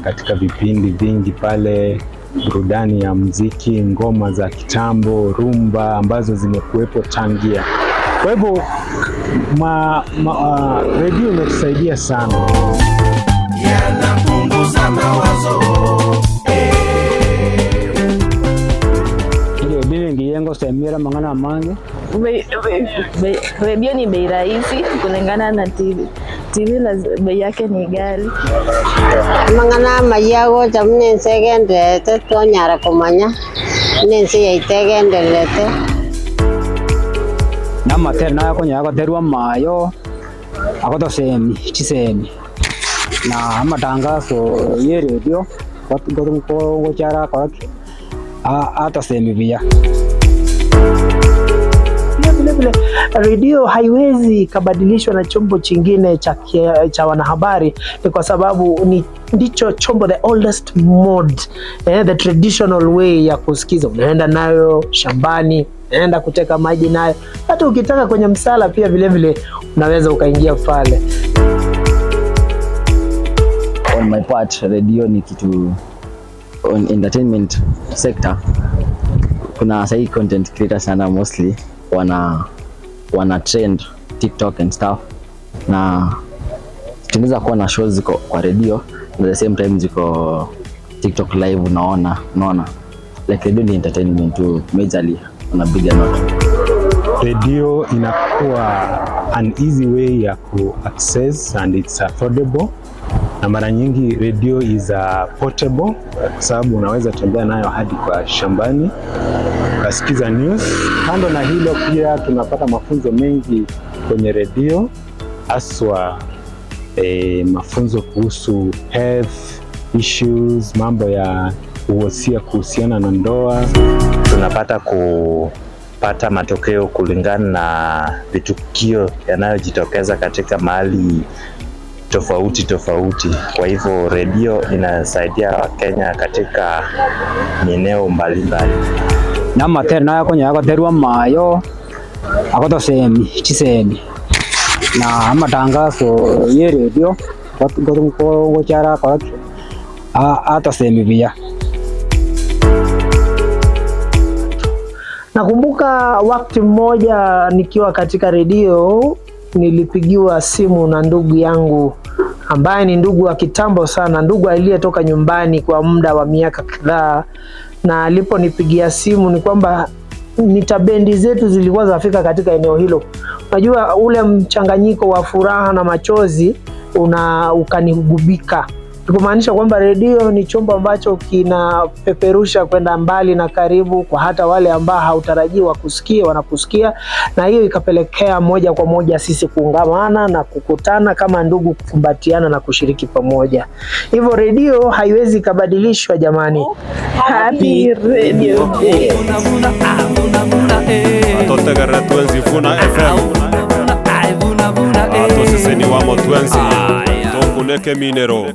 Katika vipindi vingi pale, burudani ya muziki, ngoma za kitambo, rumba ambazo zimekuwepo tangia. Kwa hivyo redio imetusaidia sana. Yanapunguza mawazo. Redio ngiyengo semira mang'ana mange. Redio ni bei rahisi kulingana na TV. TV bei yake ni ghali. Amang'ana amaya gocha buna ense egendererete twanyara komanya buna ense yaito egendererete. Namatera nakonya agoterwa mayo agotosemi chisemi na amatangazo ye redio gochara koraki atasemi buya. Pia vile vile redio haiwezi ikabadilishwa na chombo chingine cha wanahabari, ni kwa sababu ni ndicho chombo, the oldest mode, the traditional way ya kusikiza. Unaenda nayo shambani, unaenda kuteka maji nayo, hata ukitaka kwenye msala pia vile vile unaweza ukaingia pale. On my part, radio ni kitu on entertainment sector. Kuna sahi content creator sana, mostly wana trend TikTok and stuff, na tunaweza kuwa na shows ziko kwa radio na the same time ziko TikTok live. Unaona like radio ni entertainment tu majorly on a bigger note. Redio inakuwa an easy way ya ku access and it's affordable, na mara nyingi radio is a portable kwa sababu unaweza tembea nayo hadi kwa shambani ukasikiza news. Kando na hilo, pia tunapata mafunzo mengi kwenye redio, haswa mafunzo kuhusu health issues, mambo ya uhosia kuhusiana na ndoa. Tunapata kupata matokeo kulingana na vitukio yanayojitokeza katika mahali tofauti tofauti. Kwa hivyo redio inasaidia Wakenya katika maeneo mbalimbali. Namatera nakonya agoterwa mayo agotosemi chisemi na amatangazo ye redio gochara koraki atasemi buya. Nakumbuka wakati mmoja nikiwa katika redio nilipigiwa simu na ndugu yangu ambaye ni ndugu wa kitambo sana, ndugu aliyetoka nyumbani kwa muda wa miaka kadhaa, na aliponipigia simu ni kwamba mita bendi zetu zilikuwa zafika katika eneo hilo. Unajua ule mchanganyiko wa furaha na machozi una ukanigubika, kumaanisha kwamba redio ni chombo ambacho kinapeperusha kwenda mbali na karibu, kwa hata wale ambao hautarajii wakusikia wanakusikia, na hiyo ikapelekea moja kwa moja sisi kuungamana na kukutana kama ndugu, kukumbatiana na kushiriki pamoja. Hivyo redio haiwezi ikabadilishwa jamani. Happy Radio Day. Atotegerera 20 Vuna FM atoseseni wamo twenzi tokuneke minero.